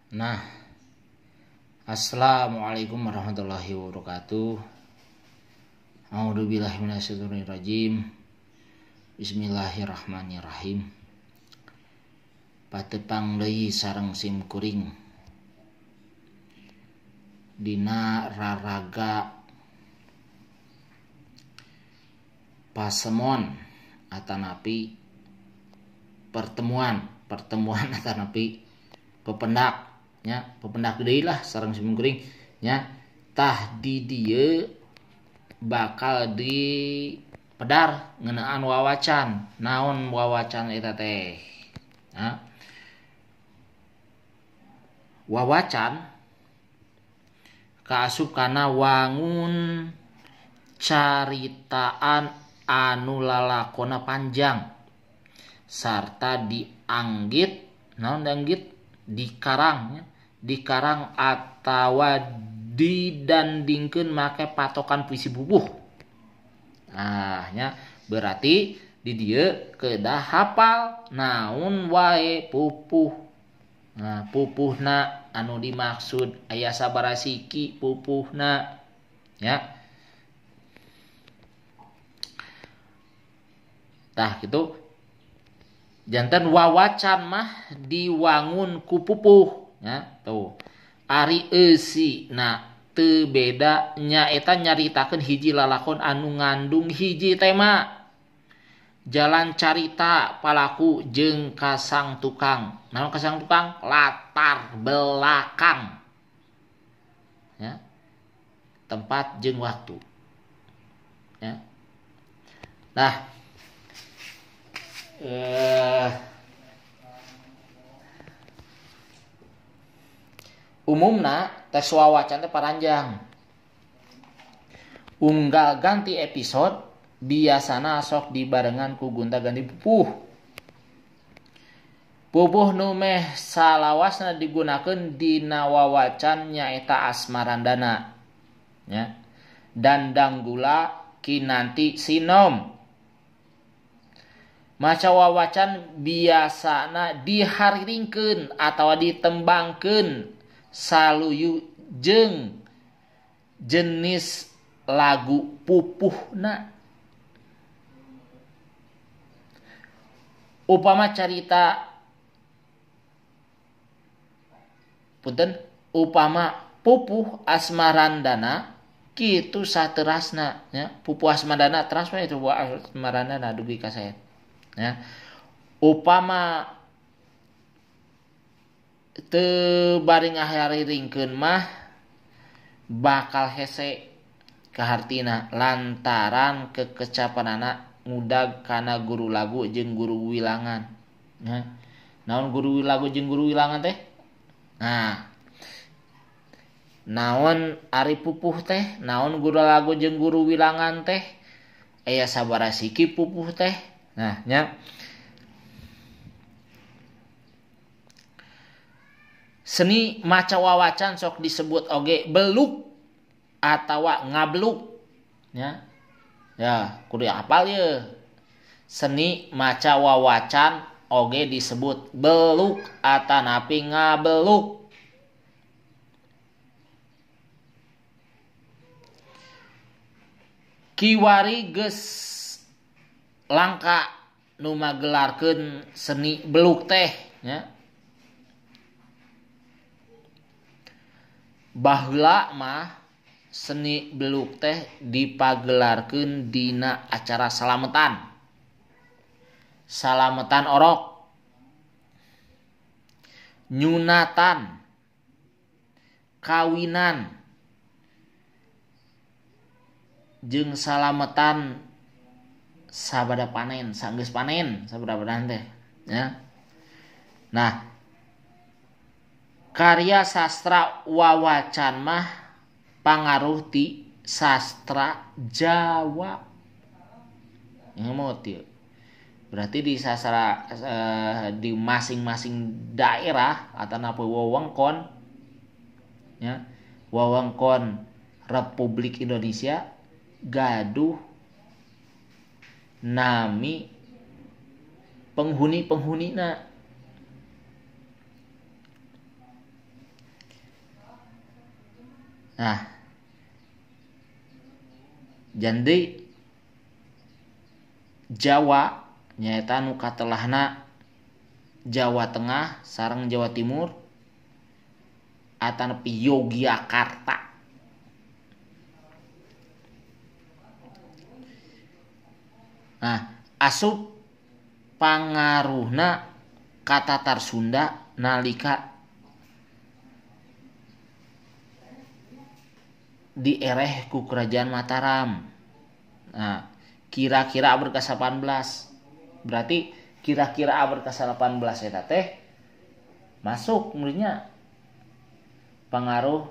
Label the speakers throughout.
Speaker 1: Nah, assalamualaikum warahmatullahi wabarakatuh. A'udzubillahi minasyaitonirrajim. Bismillahirrahmanirrahim. Patepang deui sareng sim kuring dina raraga pasemon atanapi pertemuan atanapi pependak nya, pependak deui lah sareng sim kuring nya. Tah di dieu bakal di pedar ngeunaan wawacan. Naon wawacan eta teh? Nah, wawacan kaasup kana wangun caritaan anu lalakona panjang sarta dianggit, naon dianggit, dikarang ya, dikarang atawa didandingkeun make patokan puisi bubuh. Nah, nya berarti di dieu kedah hafal naon wae pupuh. Nah, pupuhna anu dimaksud aya sabaraha siki pupuhna ya. Tah kitu. Janten wawacan mah diwangun ku pupuh ya, tuh. Ari eusi na teu beda nyaeta nyaritakeun hiji lalakon anu ngandung hiji tema. Jalan carita palaku jeung kasang tukang. Naon kasang tukang? Latar belakang. Ya. Tempat jeung waktu. Ya. Nah, umumna tes wawacan teh paranjang. Unggal ganti episode biasana sok dibarengan ku gonta-ganti pupuh. Pupuh nu meh salawasna digunakeun dina wawacan nyaeta Asmarandana ya. Dandanggula Kinanti Sinom. Maca wawacan biasana dihariringkeun atawa ditembangkeun saluyu jeung jenis lagu pupuhna. Upama carita punten, upama pupuh Asmarandana kitu saterasna ya. Pupuh Asmarandana teras mah itu Asmarandana dugi ka saya ya. Upama teu bari ngahariringkeun mah bakal hese kahartina lantaran kekecapanana ngudag kana guru lagu jeung guru wilangan. Nah, naon guru lagu jeung guru wilangan teh? Nah, naon ari pupuh teh? Naon guru lagu jeung guru wilangan teh? Aya sabaraha siki pupuh teh? Nah, nya. Seni maca wawacan sok disebut oge beluk atawa ngabluk nya. Ya, kudu hafal ye. Seni maca wawacan oge disebut beluk atanapi ngabeluk. Kiwari geus langka nu magelarkeun seni beluk teh nya. Baheula mah seni beluk teh dipagelarkeun dina acara salametan. Salametan orok, nyunatan, kawinan, jeung salametan sabada panen, sanggeus panen sabada panen teh ya. Nah, karya sastra wawacan mah pangaruh ti sastra Jawa. Ngemot ieu. Berarti di sastra di masing-masing daerah atanapi wewengkon ya, wewengkon Republik Indonesia gaduh nami penghuni-penghunina. Nah, jadi Jawa nyaeta nu katelahna Jawa Tengah sareng Jawa Timur atanapi Yogyakarta. Nah, asup pangaruhna ka Tatar Sunda nalika diereh ku Kerajaan Mataram. Nah, kira-kira abad ke-18. Berarti kira-kira abad ke-18 eta teh masuk menurutnya pengaruh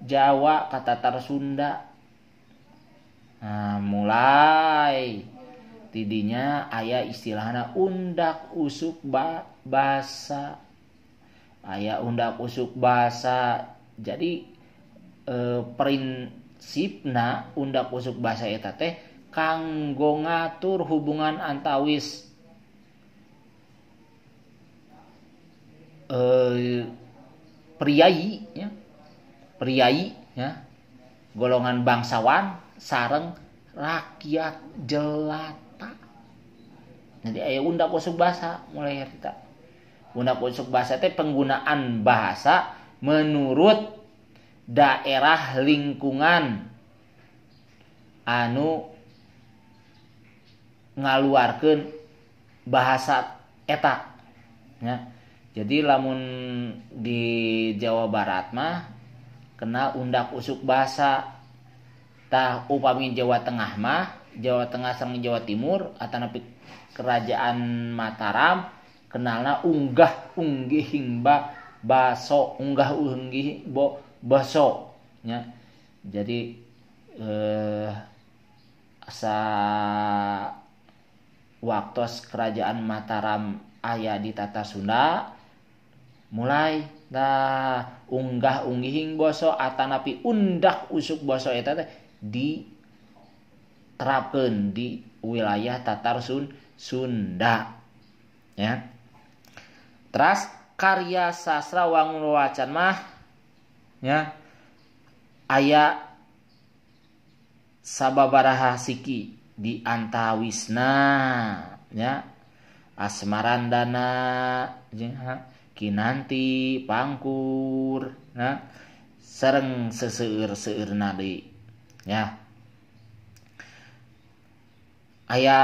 Speaker 1: Jawa ka Tatar Sunda. Nah, mulai tidinya aya istilahna undak usuk bahasa. Aya undak usuk bahasa. Jadi prinsipna undak usuk bahasa eta teh kanggo ngatur hubungan antawis priyayi ya. Priyayi ya, golongan bangsawan sareng rakyat jelata. Jadi aya undak usuk bahasa mulai harita. Undak usuk bahasa teh penggunaan bahasa menurut daerah lingkungan anu ngaluarkeun bahasa eta ya. Jadi lamun di Jawa Barat mah kena undak usuk bahasa. Tah upami Jawa Tengah mah, Jawa Tengah sareng Jawa Timur atanapi Kerajaan Mataram kenalna unggah unggihing baso, unggah unggih baso nya. Jadi sa waktos Kerajaan Mataram aya di Tatar Sunda mulai tah unggah unggihing baso atanapi undak usuk baso eta teh diterapkeun di wilayah Tatar Sunda ya. Terus karya sastra wangun wawacan mah ya aya sababaraha siki di antawisna ya, Asmarandana ya, Kinanti, Pangkur, nah sareng seseueur-seueurna deui ya. Aya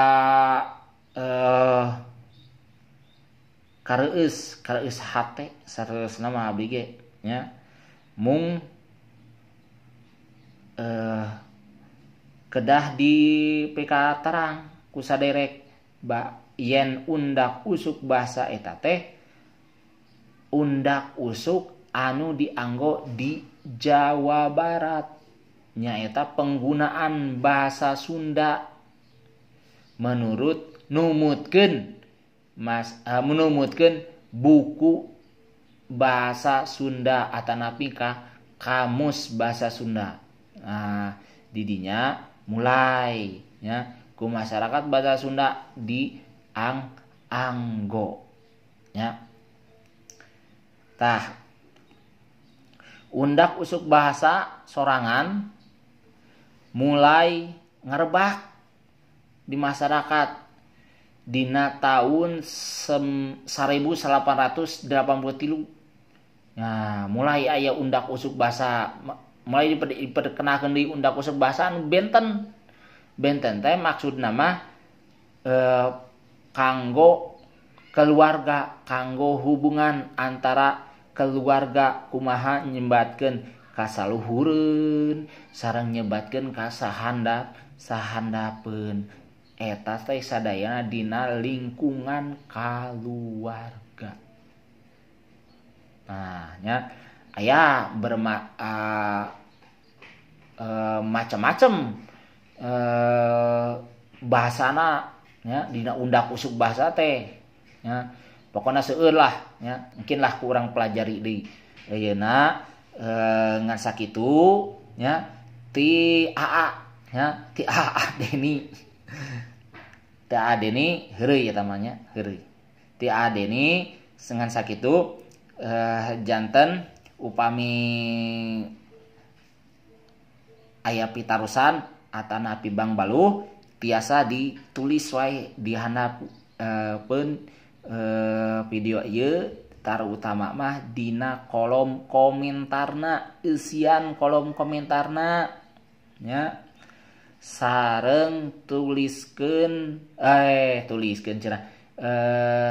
Speaker 1: kareueus hate sareusna mah abdi ge nya, mung kedah di PK terang ku saderek ba yen undak usuk bahasa eta teh undak usuk anu dianggo di Jawa Barat nyaeta penggunaan bahasa Sunda menurut numutkeun menumutkeun buku bahasa Sunda atanapi ka kamus bahasa Sunda. Nah, didinya mulai ya ku masyarakat bahasa Sunda di anggo ya. Tah undak usuk bahasa sorangan mulai ngerebak di masyarakat dina tahun 1883. Nah, mulai aya undak usuk bahasa, mulai diperkenalkeun deui undak usuk bahasa anu benten. Benten teh maksudna mah kanggo keluarga, kanggo hubungan antara keluarga kumaha nyebatkeun kasaluhureun sareng nyebatkeun ka sahandapeun. Eta teh sadayana dina lingkungan kaluarga. Nah, nya aya macam-macam bahasana nya dina undak usuk bahasa teh nya. Pokona seueur lah nya, mungkin lah kurang pelajari deui. Ayeuna ngan sakitu nya ti AA nya, ti AA Deni. Ti AA Deni heureuy eta mah nya, heureuy. Ti AA Deni ngan sakitu janten upami aya pitarosan atanapi bangbaluh tiasa ditulis wae di handap pun video ieu, terutama mah dina kolom komentarna, isian kolom komentarna nya, sareng tuliskeun tuliskeun cenah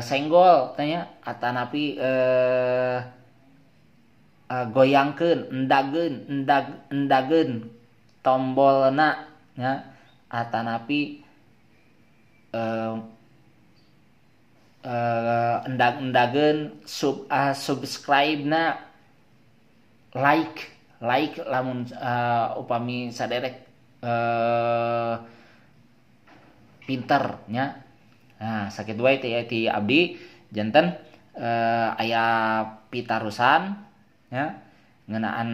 Speaker 1: senggol tanya atanapi goyangkeun, endageun, endageun tombolna nya, atanapi endag-endageun subscribe na, like lamun upami saderek pinter nya. Nah, sakitu wae ti abdi janten aya pitarusan nya ngeunaan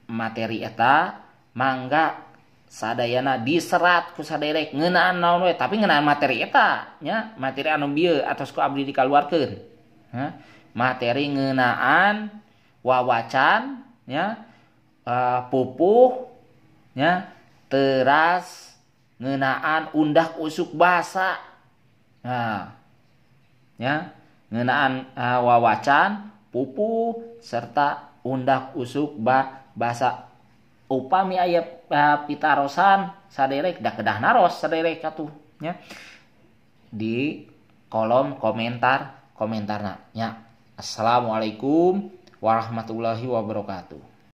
Speaker 1: materi eta, mangga sadayana diserat ku saderek ngeunaan naon we, tapi ngeunaan materi eta nya, materi anu bieu atos ku abdi dikaluarkeun. Materi ngeunaan wawacan nya, pupuh nya, teras ngeunaan undak usuk bahasa. Nah, nya ngeunaan wawacan, pupuh serta undak usuk bahasa. Upami aya pitarosan saderek da kedah naros saderek atuh nya di kolom komentarna nya. Assalamualaikum warahmatullahi wabarakatuh.